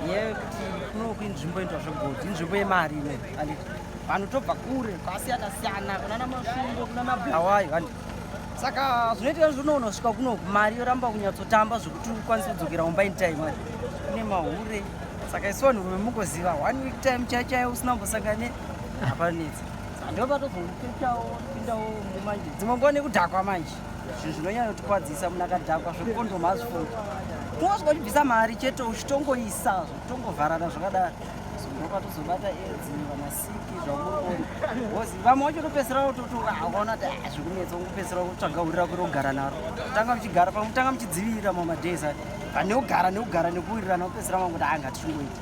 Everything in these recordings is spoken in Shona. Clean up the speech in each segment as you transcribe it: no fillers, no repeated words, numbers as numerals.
Nyaya yekuti kunoku inzvimbo inoitwa zvegold, inzvimbo yemari ine, handiti? Vanhu tobva kure kwasiyana siyana, kunana Masvingo, kunana Bulawayo, handiti? Saka zvinoitika zvinonosvika kunoku mari yoramba kunyatsotamba zvekuti ukwanise kudzokera kumba in time, handiti? Kune mahure. Saka isu vanhurume mungoziva one week time chaiyo chaiyo usina kumbosangana hapanetsi. Saka ndipo patozongopechawo pindawo mumanje dzimwe nguva nekudhakwa manje. Zvinhu zvinonyanya kutikwadzisa, munhu akadhakwa zvekondom hazvifungi. Kungosvika uchibvisa mari chete uchitongoisa zvokutongovharana zvakadaro. So ndopatozobata aids vanasiki zvamuri kuona. Because vamwe vacho unopedzisira ukaona kuti ah, zvikunetsa ungopedzisira kutsvaga uri rako rokugara naro. Tanga muchigara pamwe tanga muchidzivirira mamwe madays ayo. Pane kugara nekugara nekuwirirana wopedzisira manguti ah ngatichingoita.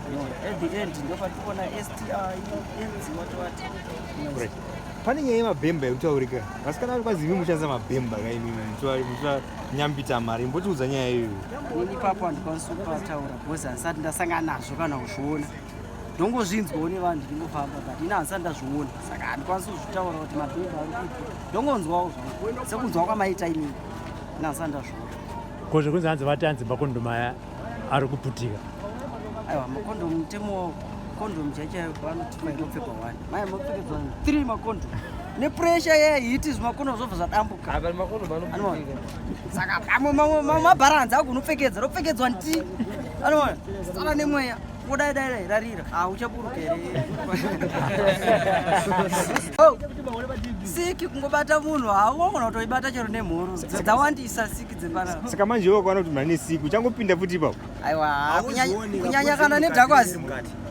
No, at the end ndopatikuona STI, AIDS, what what. Pane nyaya yemabhemba yekutaurika. Vasikana vari kwazi imi muchanza mabhemba ka imi muchanyambita mari. Imbotiudza nyaya iyoyo. Ini ipapo handikwanisi kupataura because handisati ndasangana nazvo kana kuzviona. Ndongozvinzwawo nevanhu ndingofamba but ini handisati ndazviona. Saka handikwanisi kuzvitaura kuti mabhemba ari kupi. Ndongonzwawo zvangu sekunzwa kwamaita inini. Ini handisati ndazviona. Ko zvekunzi hanzi vati hanzi makondomu aya ari kuputika. Aiwa makondomu mutemo kondomu chaichayo vanoti painopfekwa one. Mai mopfekedzwa 3 makondomu. Nepressure yehiti zvimakondomu zvobva zvadambuka. Apa makondomu anoputika. Saka pamwe mamwe mabharanzi ako unopfekedza ropfekedzwa ndi. Anoona sara nemweya. Kudai dai dai rarira. Ah uchaburuka here? Oh. Siki kungobata munhu haugona kutoibata chero nemhuru. Dzawandisa siki dzepana. Saka manje iwe ukaona kuti munhu ane siki uchangopinda futi ipapo. Aiwa kunyanya kana nedhakwazi.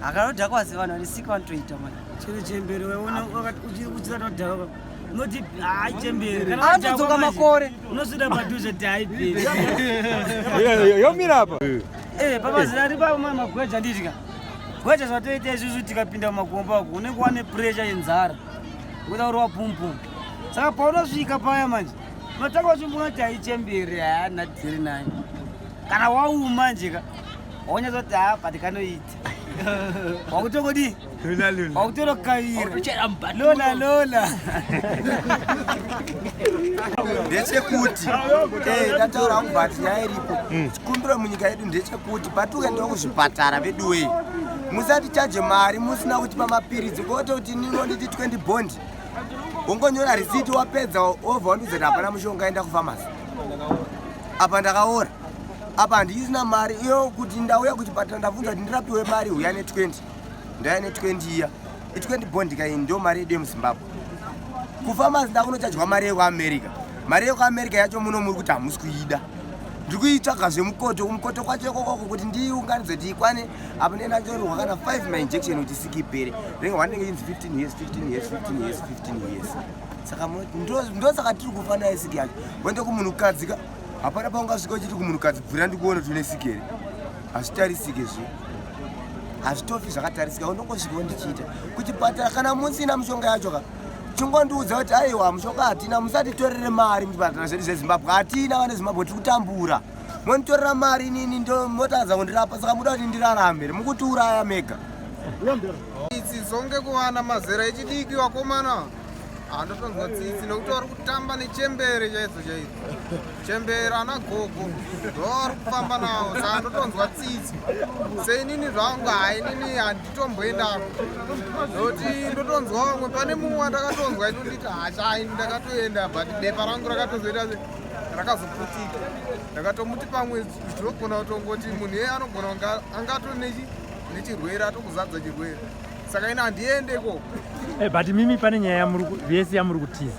Akana dhakwazi vanhu vane siki vanotoita manje. Chero chembere waiona uchisati wadhakwa unoti hayi chembere. Anotodzoka makore. Unosvira padhuze kuti haiperi. Yomira apa. Eh, pamazira ari pa magweja nditya. Gweja zvatoita isusu tikapinda mumakomba uko unenge wane pressure yenzara. Kuda kurova pum pum. Saka paunosvika paya manje unotanga uchimbona kuti haichembere haa nhadhiri nayo. Kana wauma manje ka waunyatsa kuti haa but kanoita. Wakutongodii? Lula lula. Wakutorokavira. Lola lola. Ndechekuti ndataura hangu but nyaya iripo chikumbiro munyika yedu ndechekuti patikuendawo kuzvipatara veduwei musatichaje mari musina kutipa mapiritsi kote kuti ninonditi 20 bond wongonyora risiti wapedza wobva wandiudza kuti hapana mushonga enda kufamasi apa ndakaora apa handisina mari iyo kuti ndauya kuchipatara ndabvunza kuti ndirapiwe mari huya ne 20 ndauya ne 20 iya i 20 bond kai ndio mari yedu yemuZimbabwe kufamasi ndakunochajwa mari yekuAmerica mari yekuAmerica yacho muno muri kuti hamusi kuida ndiri kuitsvaga zvemukoto kumukoto kwacho ikokoko kuti ndiunganidze kuti ikwane apo ndenda ndotorwa kana 5 mainjection kuti siki ipere ringe wanenge inzi 15 years 15 years 15 years 15 years saka ndosaka tiri kufa nayo siki yacho woende kumunhukadzi ka hapana paungasvika uchiti kumunhukadzi bvura ndikuone kuti une siki here hazvitarisike zve hazvitofi zvakatarisika undongosvikawo ndichiita kuchipatara kana musina mishonga yacho ka chingondiudza kuti aiwa mushonga hatina musatitorere mari muchipatara zvedu zveZimbabwe hatina vane Zimbabwe tiri kutambura monitorera mari inini motadza kundirapa saka muda kuti ndirarame here mukutiuraya mega. Tsitsi zonge kuvana mazera echidiki vakomana handotonzwa tsitsi nekuti vari kutamba nechembere chaidzo chaidzo chembere ana gogo ndovari kufamba navo saka ndotonzwa tsitsi seinini zvangu hainini handitomboendako ndokuti ndotonzwa vamwe pane mumwe wandakatonzwa inonditi hacha ini ndakatoenda but bepa rangu rakatozoita rakazoputika ndakatomuti pamwe zvinogona kutongoti munhu iye anogona kunge angato nechirwere atokuzadza chirwere saka ini handiende ikoko. But mimi pane nyaya yamuri yese yamuri kutiza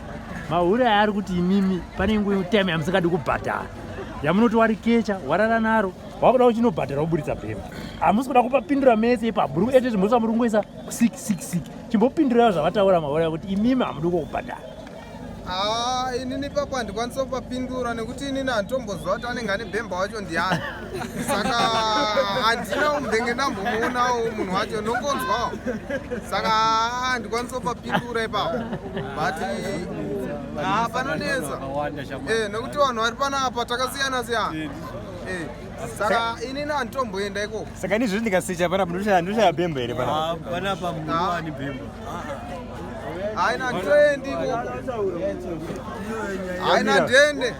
mahure aya ari kuti imimi pane nguva time yamusingadi kubhadhara yamunoti warikecha warara naro wakuda uchinobhadhara woburitsa bhemba hamusi kuda kupapindura mese ipapo muri ete zvimhosva muri kungoisa sik sik sik chimbopindurayo zvavataura mahure aya kuti imimi hamudi kukubhadhara. Ah, inini ipapo handikwanisa kupapindura nekuti inini handitomboziva kuti anenge ane bhemba wacho ndiani saka handina kumbenge ndambomuonawo munhu wacho ndongonzwawo saka handikwanisa kupapindura ipapo but panonetsa nekuti vanhu vari panapa takasiyana siyana saka inini handitomboenda ikoko. Saka ini zviri ndikasecha panapa ndoshaya bhemba here panapa? Panapa munhu ane bhemba. Haina ndendi haina ndende.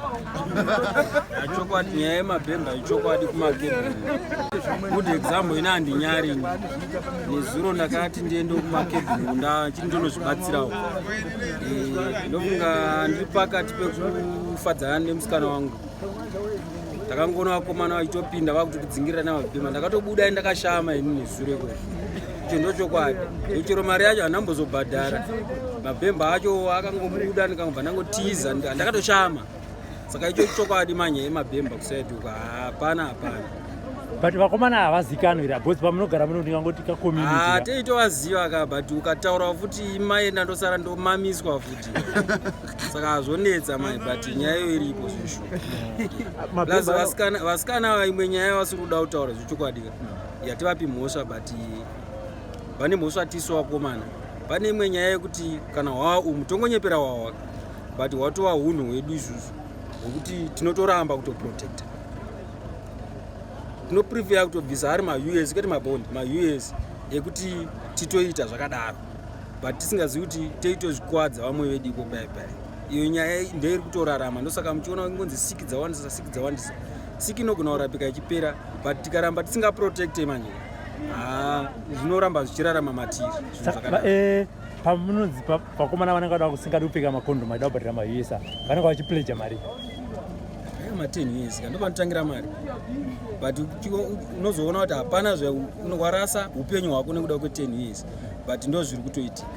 Chokwadi, nyaya yemabhemba ichokwadi kumakebhini. Good example, ina handinyari ini. Nezuro ndakati ndiende kumakebhini ndachiti ndonozvibatsirawo. Ndofunga ndiri pakati pekufadzana nemusikana wangu, ndakangoona vakomana vachitopinda vakutotidzingirira namabhemba. Ndakatobuda ndakashama ini nezuro ikoko. Icho ndochokwadi, chero mari yacho handambozobhadhara. Mabhemba acho akangobuda, ndikangobva ndangotiza, ndakatoshama. Saka icho chokwadi, manyaya yemabhemba kusaidi uko hapana, hapana. But vakomana havazikanwi here? Because pamunogara muno ndingangoti kacommunity. Ah, teitovaziva ka, but ukataura futi maenda ndosara ndomamiswa futi, saka zvonetsa mai, but nyaya iyo iripo zvishu. Plus vasikana, imwe nyaya vasiri kuda kutaura zvechokwadi ka, yativapi mhosva, but vane mhosva tisu vakomana. Pane imwe nyaya yekuti kana hwava umu tongonyepera hwahwa, but hwatova hunhu hwedu isusu hwekuti tinotoramba kutoprotecta. Tinoprefer kutobvisa ari maUS, kwete mabond, maUS ekuti titoita zvakadaro, but tisingazivi kuti teitozvikwadza vamwe vedu iko pai pai. Iyo nyaya ndeiri kutorarama, ndosaka muchiona ngonzi siki dzawandisa, siki dzawandisa. Siki inogona kurapika ichipera, but tikaramba tisingaprotecte manje, haa, zvinoramba zvichirarama matiri zvinhu zvakadaro. Pamunonzi vakomana vanenge vada kusingadi kupfeka makondomu, achida kubhadhara maUS, vanenge vachipleja mari. Ayo ma10 years ka ndopanotangira mari, but unozoona kuti hapana warasa upenyu hwako nekuda kwe10 years, but ndo zviri kutoitika.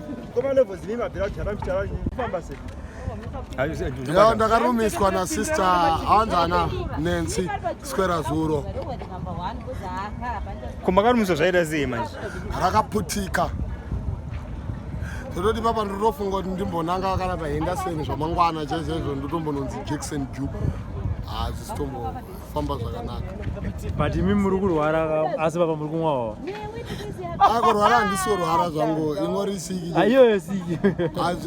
Ya, ndakarumiswa nasister hanzana Nancy square zuro. Ko makarumiswa zvaita sei manje? Rakaputika. Tototi papa ndinotofunga kuti ndimbonanga kana paHenderson zvamangwana chaizvo, ndotombononzi Jackson Dew, hazvisitombofamba zvakanaka. But imi muri kurwara, asi papa muri kumwawo. Akurwara handisi kurwara zvangu, ingori siki. Iyoyo siki.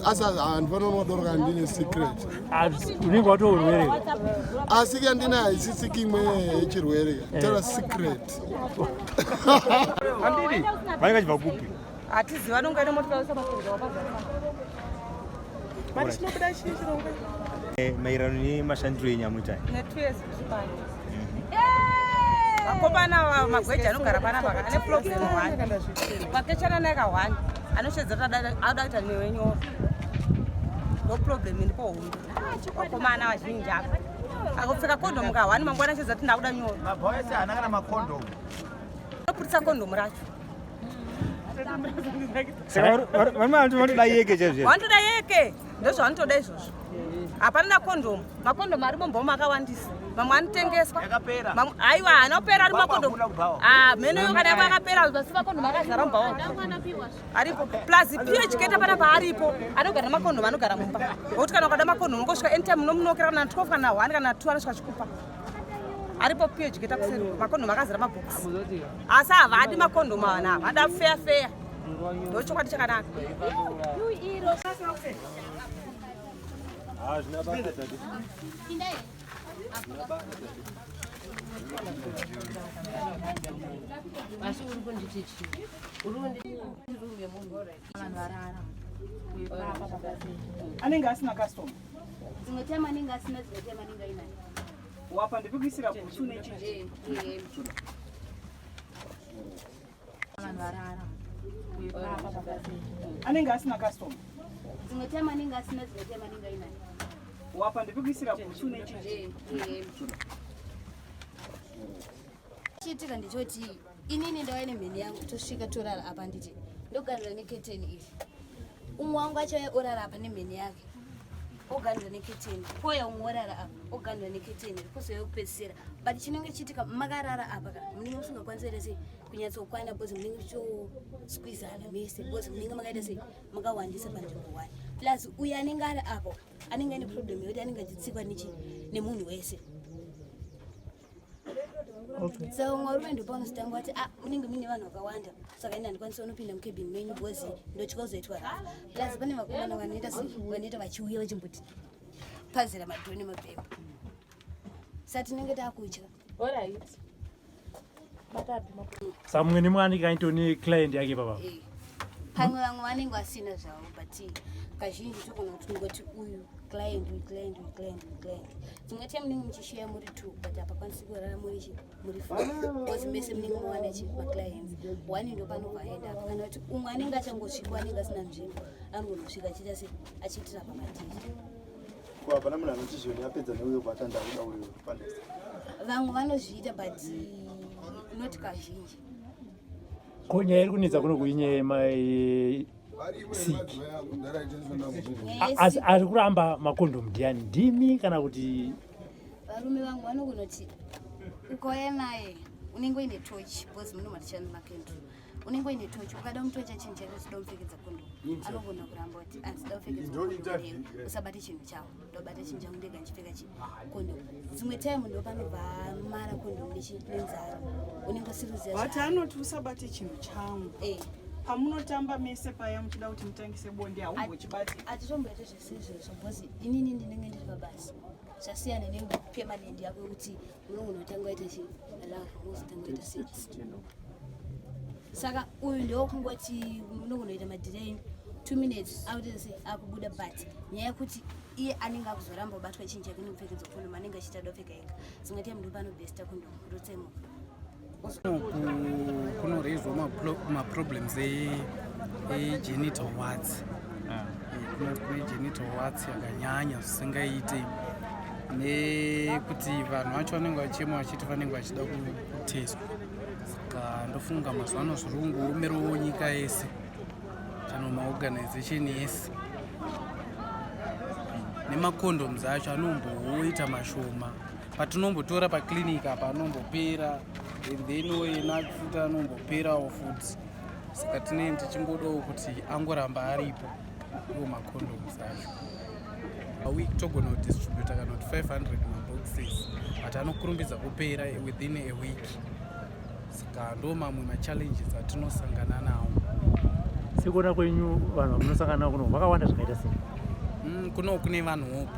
Asi handifanira kunwa doro kana ndine secret. Unenge watourwere. Asi ke ndine haisi siki imwe yechirwere, tara secret. Handidi vanenge vachibva kupi? Hatiziva, anonga ine motikari samafunga wapazaa. Mari chinobuda chii chirongwa? Maererano nemashandiro enyu amuita. Ne2 years zvipano. Vakomana magweja anogara panapa ane problem one, vakechana naye ka one, anoshedza kuti ada kuita newenyoro. Ndo problem iripo hondo. Vakomana vazhinji apa akupfeka kondomu ka one, mangwana ashedza kuti ndakuda nyoro. Mabhoyese haana kana makondomu. Anoputisa kondomu racho. Saka varume vanotoda yeke chaizvo. Vanotoda yeke, ndozvavanotoda izvozvo. Hapana nakondomu. Makondomu ari mumba akawandisa, mamwe anotengeswa. Aiwa, anopera ari makondomu. Ah, mheno kana yako akapera, asi makondomu akazara mumba aripo. Plus PH keta panapa aripo anogara nemakondomu, anogara mumba nokuti kana ukada makondomu ungosvika anytime, unomunokera kana 12 kana 1 kana 2, anosvika chikupa. Aripo PH keta kuseri, makondomu akazara mabhokisi, asi havadi makondomu ava, vada feya feya. Ndochokwadi chakanaka. Hazvina basa tate. Asi uri kunditi chii? Uri kunditi rume munhu vanhu varara? Anenge asina customer. Dzimwe time anenge asina, dzimwe time anenge ainayo. Wapa ndepekuisira bhutsu nechinji. Vanhu varara. Anenge asina customer. Dzimwe time anenge asina, dzimwe time anenge ainayo. Wapa ndepekuisira bhutsu nechinji. Chiitika ndechoti inini ndauya nemheni yangu, tosvika torara apa, nditi ndoganira neketeni iri. Umwe wangu achauya orara apa nemheni yake, oganira neketeni. Pouya umwe orara apa, oganira neketeni, kozouya kupedzisira. But chinenge chiitika, makarara apa ka, munenge musingakwanisi kuita sei, kunyatsokwana, because munenge muchitosqueezana mese, because munenge makaita sei, makawandisa panzvimbo one. Plus uyo anenge ari apo anenge aine problem yekuti anenge achitsikwa nechi nemunhu wese. Saka umwe varume ndopaunozotanga vati, "A, munenge muine vanhu vakawanda, saka ini handikwanisi unopinda mukebhini menyu because ndotya kuzoitwa rafu." Plus pane vakomana vanoita sei, vanoita vachiuya vachimboti pazira madhoo nemabhemba, saka tinenge taakutya. Alright. Saka mumwe nemwe anenge aitone client yake papa. Pamwe vamwe vanenge vasina zvavo, but kazhinji togona kuti tingoti uyu client, uyu client, uyu client, uyu client. Dzimwe time munenge muchisheya muri two, but hapakwanisi kurara muri chi muri four, because mese munenge mawana chi maclients. One ndo panobva aenda apa, kana kuti umwe anenge achangosvikwa, anenge asina nzvimbo, anogona achiita se achiitira pamadhiri. Ko hapana munhu anoti zvoni apedza neuyo bata ndakuda uyo panext? Vamwe vanozviita, but not kazhinji. Ko nyaya iri kunetsa kuno kuinyaya siki, asi ari kuramba makondomu ndiani? Ndimi kana kuti? Varume vamwe vanogona kuti ukauya naye unenge uine tochi, because muno matichani makenduru, unenge uine tochi, ukada kumutocha chinhu chake uchida kumupfekedza kondomu, anogona kuramba kuti handida kupfekedza kondomu, usabate chinhu chavo, ndobata chinhu changu ndega ndichipfeka chi kondomu. Dzimwe time ndo panobva mara kondomu nenzara, unenge usiri kuziva. But anoti usabate chinhu changu. Pamunotamba mese paya muchida kuti mutangise bonde, haumbochibati? Hatitomboita zvese izvozvo, because inini ndinenge ndiri pabasa. Zvasiyana nepermanent yako yekuti unogona kutanga waita chi love, wozotanga waita sex. Saka uyu ndewekungoti unogona kuita madelay 2 minutes autose akubuda, but nyaya yekuti iye anenge akuzoramba kubatwa chinhu chake nekupfekedzwa kondomu, anenge achiita dopfeka ega. Dzimwe time ndo panobhesta kondomu rotsemuka. Kunoraiswa maproblems egenital warts. Kune genital warts yakanyanya zvisingaite, nekuti vanhu vacho vanenge vachichema vachiti vanenge vachida kutestwa. Saka ndofunga mazuva ano zviri kungoomerawo nyika yese kana maorganization ese, nemacondoms acho anomboita mashoma. Patinombotora paclinic apa anombopera, and then enafuta anomboperawo futi. Saka tinenge tichingodawo kuti angoramba aripo iwo macondoms acho. Paweek togona kudistributa kana kuti 500 maboxes, but anokurumbidza kupera within a week. Saka ndo mamwe machallenges atinosangana nawo. Sekuona kwenyu, vanhu vamunosangana navo kuno vakawanda zvakaita sei? Kuno kune vanhupo,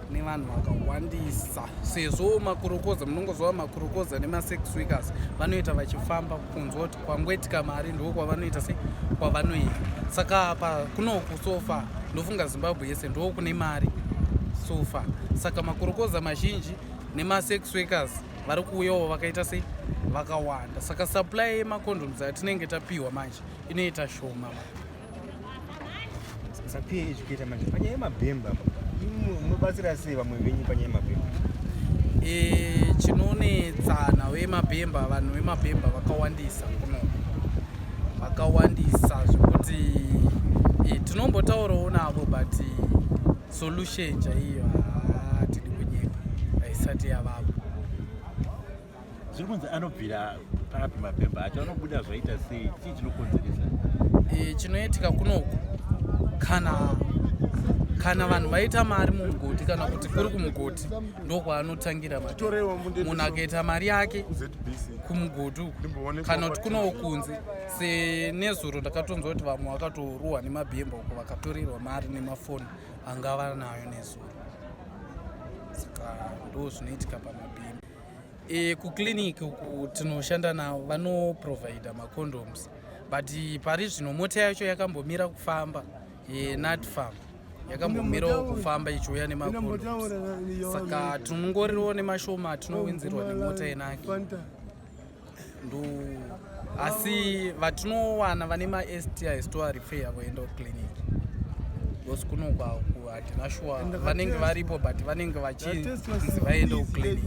kune vanhu vakawandisa, sezvo makurukoza, munongozova makurukoza nemasex workers vanoita vachifamba kunzwa kuti kwangoitika mari ndo kwavanoita se kwavanoenda. Saka apa kunoku so far ndofunga Zimbabwe yese ndo kune mari so far. Saka makurukoza mazhinji nemasex workers vari kuuyawo vakaita sei, vakawanda. Saka supply yemacondoms atinenge tapiwa manje inoita shoma. Sapiye educator, manje panyaya yemabhemba apa, imwe munobatsira sei vamwe venyu panyaya yemabhemba? Chinonetsana vemabhemba, vanhu vemabhemba vakawandisa kuno, vakawandisa zvekuti tinombotaurawo navo, but solution chaiyo hatidi kunyepa, haisati yavapo. Zviri kunzi anobvira papi mabhemba acho? Anobuda zvaita sei? Chii chinokonzeresa? Chinoitika kunoku, kana vanhu vaita mari mumugodhi, kana kuti kuri kumugodhi, ndokwaanotangira mabhemba. Munhu akaita mari yake kumugodhi uku, kana kuti kunowo kunze, senezuro ndakatonzwa kuti vamwe vakatorohwa nemabhemba uko, vakatorerwa mari nemafoni angava nayo nezuro. Saka ndo zvinoitika pamabhemba. Kuclinic uku tinoshanda navo, vanoprovida macondoms, but pari zvino mota yacho yakambomira kufamba, yeNatPharm yakambomirawo kufamba ichiuya nemacondoms. Saka tinongorirawo nemashoma atinowinzirwa nemota yenaki ndo, asi vatinowana vane maSTIs tovarefer voenda kuclinic, because kuno hatina shuwa vanenge varipo, but vanenge vachinzi vaende kuclinic.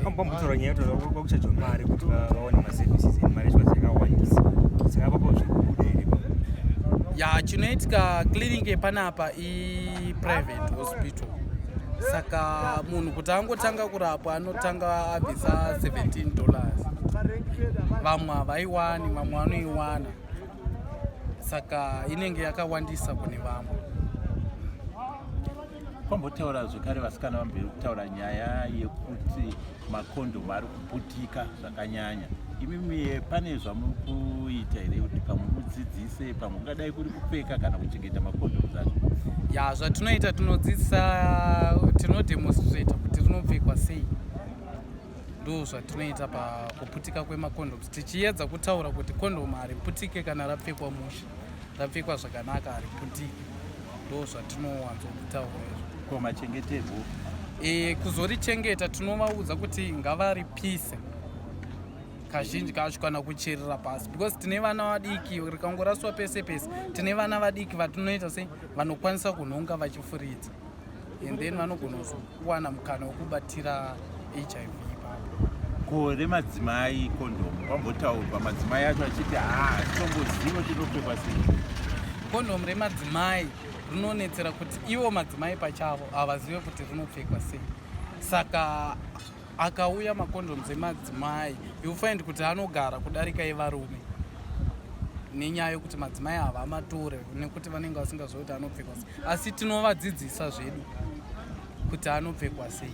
Pambotaura nyaya yekuti vakuchajwa mari kuti vawane maservices, and mari yacho yakawandisa. Saka apapo zviri kubuda here? Ya, chinoitika, clinic yepanapa iprivate hospital. Saka munhu kuti angotanga kurapwa anotanga abvisa $17. Vamwe havaiwani, vamwe vanoiwana. Saka inenge yakawandisa kune vamwe. Kwambotaura zvekare vasikana vamberi kutaura nyaya yekuti makondomu ari kuputika zvakanyanya. Imimi pane zvamuri kuita here kuti pamwe mudzidzise, pamwe kungadai kuri kupfeka kana kuchengeta makondomu acho? Ya, zvatinoita, tinodzidzisa, tinodemonstrata kuti rinopfekwa sei. Ndo zvatinoita pakuputika kwemacondoms, tichiedza kutaura kuti condom hariputike kana rapfekwa mushe, rapfekwa zvakanaka hariputike. Ndo zvatinowanzokutaura izvo. Ko machengeterwo? Kuzorichengeta tinovaudza kuti ngavaripise kazhinji kacho kana kucherera pasi, because tine vana vadiki. Rikangoraswa pese pese, tine vana vadiki vatinoita sei, vanokwanisa kunhonga vachifuridza, and then vanogona kuzokuwana mukana wekubatira HIV ipapo. Ko remadzimai kondomu, vambotaurwa madzimai acho achiti ha, titomboziva kuti rinopfekwa sei. Kondomu remadzimai rinonetsera kuti ivo madzimai pachavo havazive kuti rinopfekwa sei. Saka akauya macondoms emadzimai, you find kuti anogara kudarika evarume, nenyaya yekuti madzimai havamatore nekuti vanenge vasingazivi kuti anopfekwa sei. Asi tinovadzidzisa zvedu kuti anopfekwa sei.